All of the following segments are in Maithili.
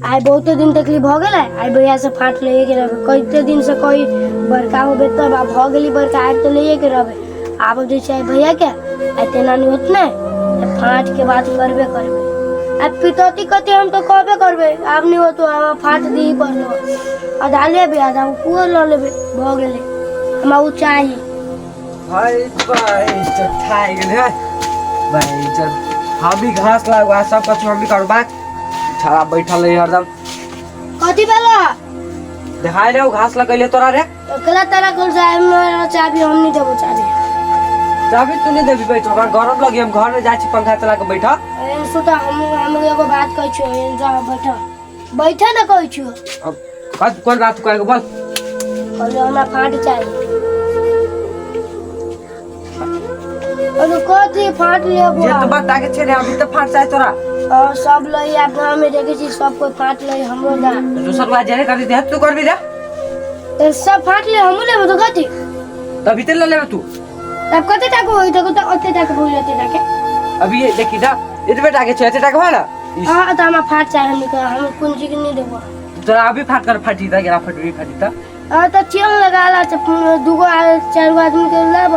आइ बहुते दिन तकलीफ भऽ गेलै। आइ भैया से फाट लैए के रहबै, कते दिन से कही बड़का होबे तब आब भऽ गेली बड़का, आइ तऽ लैए के रहबै। आब जे छै भैया के आइ तेना नहि होत ने तऽ फाट के बात करबे करबै। आ पितौती कते हम तऽ कहबे करबै, आब नहि होतो, आब फाट दिही पड़तो, आधा लेबै आधा कुओ लऽ लेबै, भऽ गेलै। हमरा ओ चाही। भाई भाई चट्ठा गेल है भाई चल, हम भी घास लागू सब कुछ हम भी करबा। छड़ा बैठल है हरदम। कथी भेलो? देखाय रे, घास लगैले तोरा रे। गलत तरह कुल साहब में चाबी हम नहीं देबो। चाबी चाबी तू नहीं देबी? बैठ, हमरा गरम लगी, हम घर में जाइ छी, पंखा चला के बैठा। एहन सुता, हम एगो बात कहै छियो, एहन जा बैठ बैठ ने कहै छियो। अब कत कोन बात कहे के बोल। कहलियो हमरा फाट चाही। अरे कथी फाट लेबो? जे तो बात आगे छे रे, अभी तो फाट चाहे तोरा। और सब लई आ गाँव में देखे छी सब कोई फाट लई, हमरो दा। दोसर बात जेने कर दे तू करबी रे। तो सब फाट ले हमू लेबो तो कथी? तभी ते ले लेबे तू। तब कते टाका होई? तो ओते टाका होई, ओते टाका। अभी ये देखी ना, एतबे टाके छे, एते टाका हो ना। हाँ तो हमरा फाट चाही, हम हम कुंजी के नहीं देबो। तोरा अभी फाट कर फाटी ता गेला फटबी फाटी ता। आ तो चेन लगा ला, दूगो चार गो आदमी के लाब,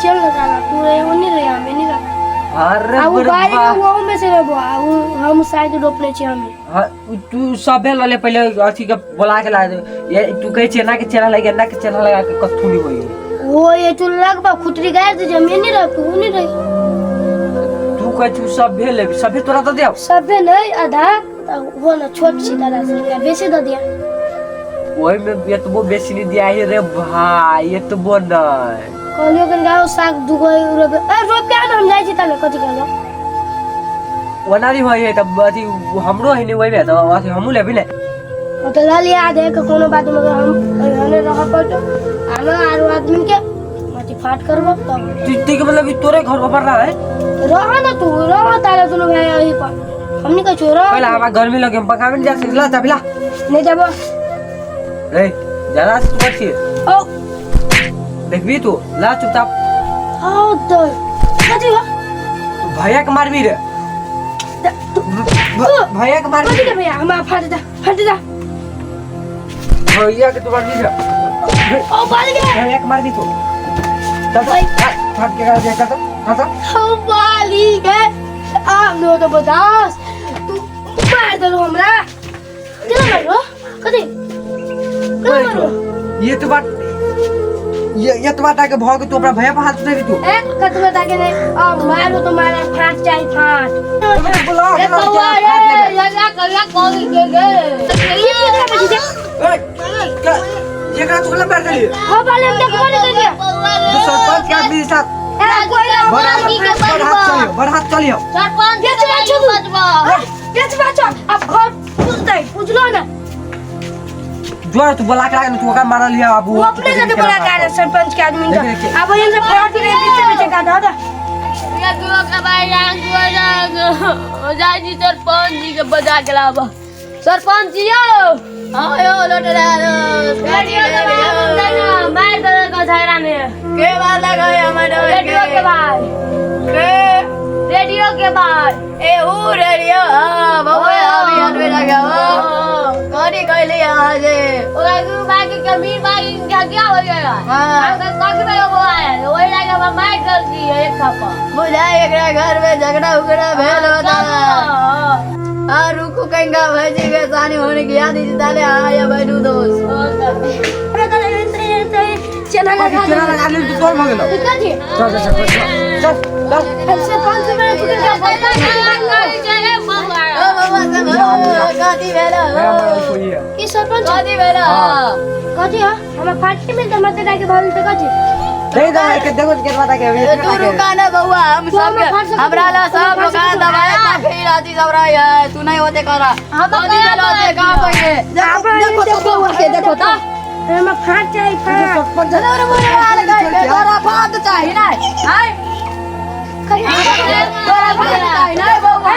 चेन लगा ला। तू रहे ओनी रहे, हम नहीं रह। अरे आ उ बारी के वो में से रहबो, आ उ हम साइड रोपने छी हमें। हाँ, तू सबे लले पहले अथी के बोला के ला दे। ये तू कहे चेना के चेना लगे ना के चेना लगा के कथू नहीं होई। वो ये तू लगबा खुटरी गाड़ दे, जमीन नहीं रह, तू नहीं रह। तू कहे तू सबे ले, सबे तोरा तो देव। सबे नहीं, आधा वो ना छोट छी दादा से बेसी दे दिया। ओही में एतबो बेसी नहीं दिया है रे भाई, एतबो नहीं। कहलियो कन गाओ साग दुगो रोपे, ए रोप के आन, हम जाइ छी ताले। कथी कहलो? ओना नहीं होई है तब अथी हमरो है नहीं ओही में तो अथी हमहू लेबी ने। ओ तो ला लिया आधे के कोनो बात, मगर हम हने रह पड़तो आनो आरो आदमी के अथी फाट करबो तब। तू के मतलब ई तोरे घर पर रहा है? रह ना तू रह ताले दुनु भाई यही पर, हम नहीं कहछो रह। पहले हमरा गर्मी लगे, हम पंखा में नहीं जा सकला, चाबी ला। नहीं जाबो। रे जरा से तू छी। ओ देखबी तू ला चुपचाप। ओ तो कथी हो? तू भैया के मारबी रे। तू भैया के मारबी। कथी के भैया? हमरा फाट दे, फाट दे। भैया के तू मारबी रे। ओ बाल के भैया के मारबी तू। चल फाट के कर दे, चल चल। ओ बाली के आप नो तो बतास तू मार देलो हमरा। केना मारलो? कथी केना मारलो? ये तो बात ये तो बात आके भग तू अपना भैया पर हाथ उठेबी तू। ए कतबे ताके नहीं, आ मारो तो मारा, फाट चाही फाट। बुला ए बउआ रे, लगा कल्ला कौन के गे? ए एकरा तू मार देली। हां बाले हम देखबो नहीं करिए। तू सरपंच के आदमी के साथ ए कोई ना बड़ हाथ चलियो, बड़ हाथ चलियो। सरपंच बेच बाछो तू, बेच बाछो। अब घर पूछ दे, पूछलो ना। जोर तू बोला के लागे तू ओकरा मारल लिया अब वो अपने से बोला का सरपंच के आदमी का। अब ये से फाट रे पीछे पीछे का दादा या गुआ का भाई रांग गुआ रांग जाई जी सरपंच जी के बजा के लावा। सरपंच जी यो हां यो लोट रे रेडियो के भाई मार दे का झगड़ा में के बात लगा हमर रेडियो के भाई के रेडियो के भाई ए ऊ रेडियो। हां बउआ अभी हटबे लगा करी कहली अहाँ जे ओकरा गुरु भाई के कमीर भाई इनका क्या हो गया? हां हम कथी में वो आया वही लागे हम मार कर दी एक थप्पड़। बुझाय एकरा घर में झगड़ा उगड़ा भेल होता। आ रुकू कंगा भैजी के सानी होने की याद ही ताले आ या बैठू दोस्त। चेना लगा चेना लगा ले तू तोर भ गेलो। कथी? चल चल चल चल चल। सरपंच से मेरे तू के ओ बउआ सब कथी भेल? ई सरपंच कथी भेल? कथी हो? हमरा फाट के मिलते मत जाके भाल तो कथी? दे दे के देखो के बात के अभी। तू रुका ना बउआ, हम सब हमरा ला सब दुकान दवाई का फिर आती सब रही है, तू नहीं होते करा कथी भेल होते का कहिए? देखो तो बउआ के देखो तो हमरा फाट चाही फाट। तोरा तोरा फाट चाही ना आय तोरा फाट चाही ना बउआ।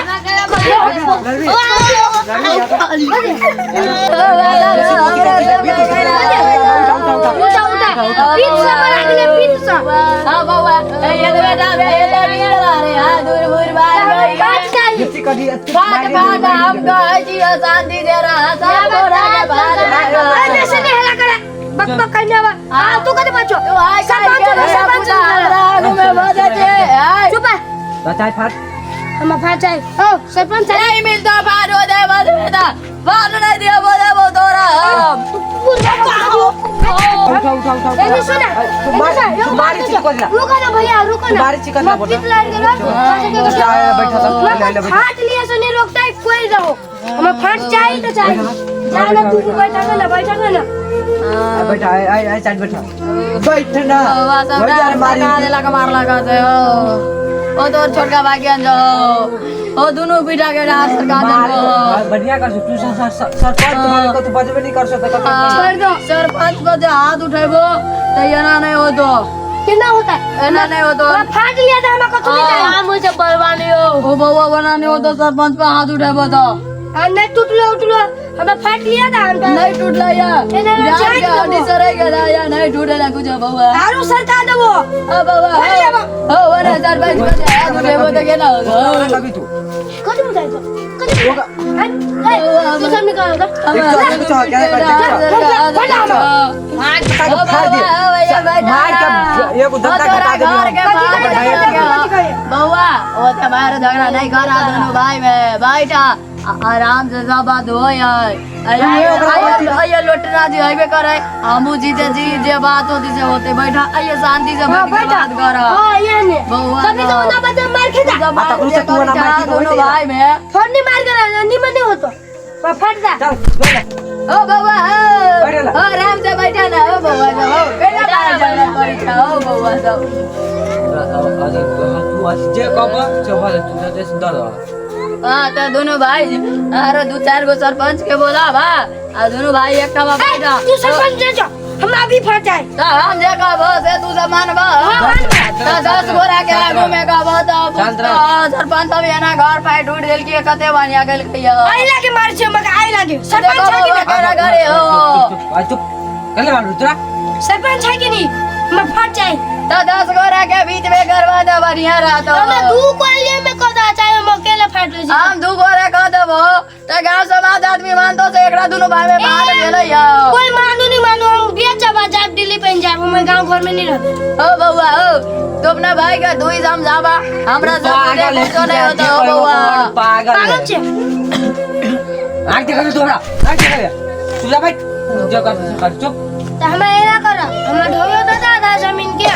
उठा उठा पीठ से मारा गेलै, पीठ से। का हां बौआ ए ये बेटा बे ये ले भी रे हां दूर दूर बार गई फाट चाहिए इतनी कभी इतनी फाट फाट हम कहै छी शांति दे रहा सब गोरा के बाहर ए बेसी नहीं हला करे बक बक करने वा हां तू कते बचो तू आइ सरपंच सरपंच हमरा आगू में बजै छै आइ चुप है बताए फाट हम फाट चाहिए ओ सरपंच नहीं मिलता फाट हो जाए बस बेटा फाट नहीं दिया बोले वो तोरा हम उठा उठा उठा ए सुन तुम्हारी तुम्हारी चिकन ला रुको ना भैया रुको ना तुम्हारी चिकन ला मत लाइन करो बैठा था ले ले बैठा फाट लिए से नहीं रोकता है कोई रहो हमें फाट चाहिए तो चाहिए जाना तू बैठा ना बैठा ना बैठा आए आए आए साइड बैठा बैठ ना बौआ सब बैठ यार मारी सरका देलक मारलक से ओ ओ तोर छोटका भाई के जो ओ दुनू बेटा के डार सरका देलको बढ़िया कर तू सरपंच तुम्हारे को तू बजबे नहीं कर सकता छोड़ दो सरपंच पर जे हाथ उठेबो त एना नहीं होतो कितना होता है एना नहीं होतो हमें फाट लिया था हमें कुछ नहीं चाहिए हम मुझे बलवानी हो ओ बौआ बना नहीं होतो सरपंच पर हाथ उठेबो तो और नहीं टूटलो उठलो हमें फाट लिया था हम नहीं टूटला या ए, नहीं, नहीं, जान के जान हड्डी देबो। सड़ै गेला या नहीं टूटेला कुछ बौआ आरो सरका देबो ओ बौआ ओ ओने सरपंच पर जे हाथ उठेबो त केना होतो कभी तू कथी बुझाइ छौ कथी ए तू सब निकाल दो एक तो आगे तो क्या कर फाड़ दे मार के एगो धक्का घटा दे बौआ ओ ते मारे झगड़ा नहीं करा दोनों भाई में बैठा आराम से सब बात हो यार आइए लोटना जी हइबे करे हमू जीते जी जे बात होती से होते बैठा आइए शांति से बैठ के बात करा हां ये ने बौआ तभी तो ना बच्चा मार खेता जब आ, तकरो से तू ना मार के दोनों भाई में फोन नहीं मार कर निमन नहीं होतो पर फट जा चल बोल ओ बौआ ओ बैठे ला। ओ आराम से बैठा ना ओ बौआ सब ओ केना मारे झगड़ा करै छा ओ बौआ सब तू आज जे कब चल तू जे दर हाँ तो दोनों भाई आरो दू चार गो सरपंच के बोलाबा आ दोनों भाई एक ठामा बैठा तू सरपंच ले जा हम अभी फट जाए तो हम जे कहबो से तू सब मानबो तो 10 गोरा के आगू में कहबो तो चल तो सरपंच सब एना घर पाई ढूंढ देलकी कते बढ़िया गेलकै आई लागे मार छे मगर आई लागे सरपंच है कि नहीं केना घरे हो चुप कल मारू तोरा सरपंच है कि नहीं हम फट जाए तो 10 गोरा के बीच में करवा तो बढ़िया रहतो हमें दू कोलिए में कदा चाहे हम अकेले फाट ले हम दू गोरा कह देबो तो गांव समाज आदमी मानतो से एकरा दुनू भाई में बात भेलै यौ कोई मानू नहीं मानू हम बेचब आ जाब दिल्ली पंजाब हम गांव घर में नहीं रहते ओ बौआ ओ तू अपना भाई के तू ही समझाबा हमरा सब पागल है कुछो नहीं होता ओ बौआ पागल पागल है छे आग देखा तोरा आग देखा तू जा बैठ जो कर कर चुप तो हमें एना कर हमें ढोयो दादा आधा जमीन के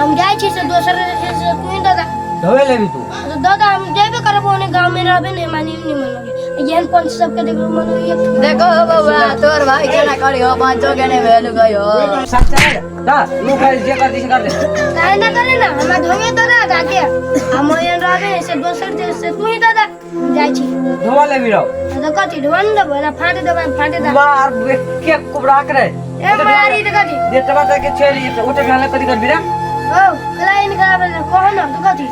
हम जाय छी से दोसर से तू ही दादा ढोवे लेबी तू तो दादा हम जेबे करब ओने गांव में रहबे नहीं मानी नहीं मनोगे एहन पंच सबके देखो मनो ये देखो बौआ तोर भाई केना करी हो पांचो के नहीं भेल गयो साथ चल दा तू कर जे कर दिस कर दे काहे ना करे ना हमें ढोयो दादा आधा के हम एहन रहबे से दोसर देश से तू ही दादा जाय छी ढोवा लेबी रहो तो कथी ढोन देबो ना फाटे देबो फाटे दे मार के कुबरा करे ए मारी तो कथी जे टमाटर के छेली ओटे भेले कथी करबी रे ओ कलाई निकाल कहो ना तो कथी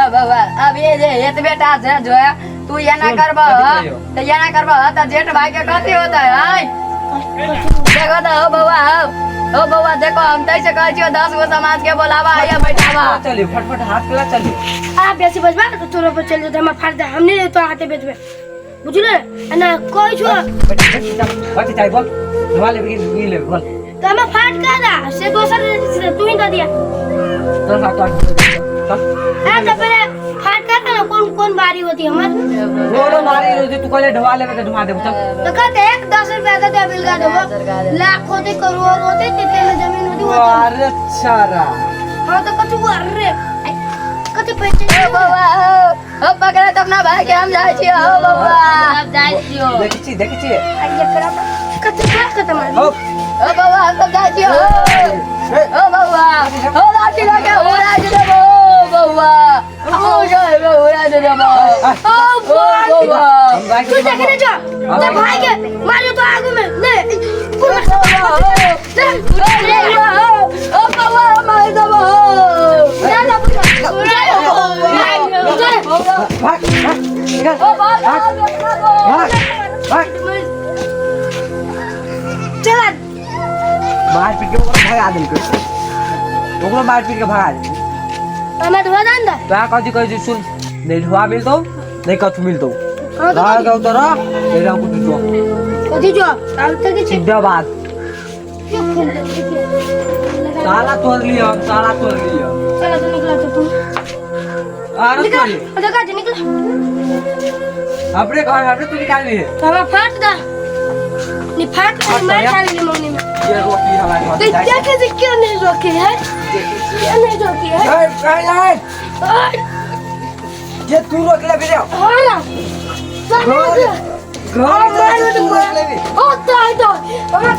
ओ बौआ अब ये जे एतबे टा छै जो है तू एना करबह त एना करबह त जेठ भाई के कथी होतै आय देखो त हो बौआ हो हो बौआ देखो हम तैसे कहै छियौ 10 गो समाज के बोलाबा आइया बैठाबा चलियो फटफट हाथ के ला चलियो आ बेसी बजबा तो तोरा पर चल जेतै हमरा फाड़ दे हम नहीं तो हाथे बेचबे बुझले ना कोई छो बैठ बैठ कथी चाही बोल ढोवा लेबी कि ई लेबी बोल तो हमें फाट का दा से दोसर से तू ही दे दिया चल साथ आठ चल हां तो पहले फाट का ना कौन कौन बारी होती हमर रोरो मारी रोजी तू कहले ढोवा लेबे त ढोवा देबो चल तो कहते एक 10 रुपया का दे बिल का देबो लाख होते करोड़ होते तितने में जमीन होती वो अरे सारा हां तो कथु अरे कथि पैसे ओ बौआ हो हो पकड़े त अपना भाई के हम जाइ छियौ हो बौआ सब जाइ छियो देखै छी देखै छी आइए करा कथि का कथि मार हो ओ बौआ हम सब जाइ छियौ ओ बौआ हो लाठी लगे उड़ा देबो ओ बौआ हो गए उड़ा देबो ओ ओ बौआ हम भाई तू देखने जा तो भाई के मारो तो आगू में नहीं ओ बौआ हो ओ बौआ मार देबो ना ना भाग भाग निकल ओ भाग भाग भाग भाग चला मार पीट के ओकरा भगा देलकै। ओकरो मार पीट के भगा दे। हमें धोआ दान दे। तो कथी कहै छी सुन, नहीं धोआ मिलतौ नहीं कथू मिलतौ। हाँ तो रह गौ तो रह, नहीं रह कुछ जो। कथी जो आब तक छै। सीधा बात। क्यों खोल दे देखिए। ताला तोड़ लियो, हम ताला तोड़ लियो। चला तो निकला तो तू। आरो निकल तोड़ी। देखा जे निकला। अपने घर अपने तू निकाल लिए। तो हमें फाट दा। नहीं फाट दे, फाट मार दा। खा लेली मम्मी में। ये रोटी हमारे घर तो क्या कैसे क्यों नहीं रोके है? क्यों नहीं रोके है? ए, ए, ए, ओए, ये तू रोक ले बिरे। हाँ ना। चल घर घर घर में तू रोक ले भी। ओ तो तो हमें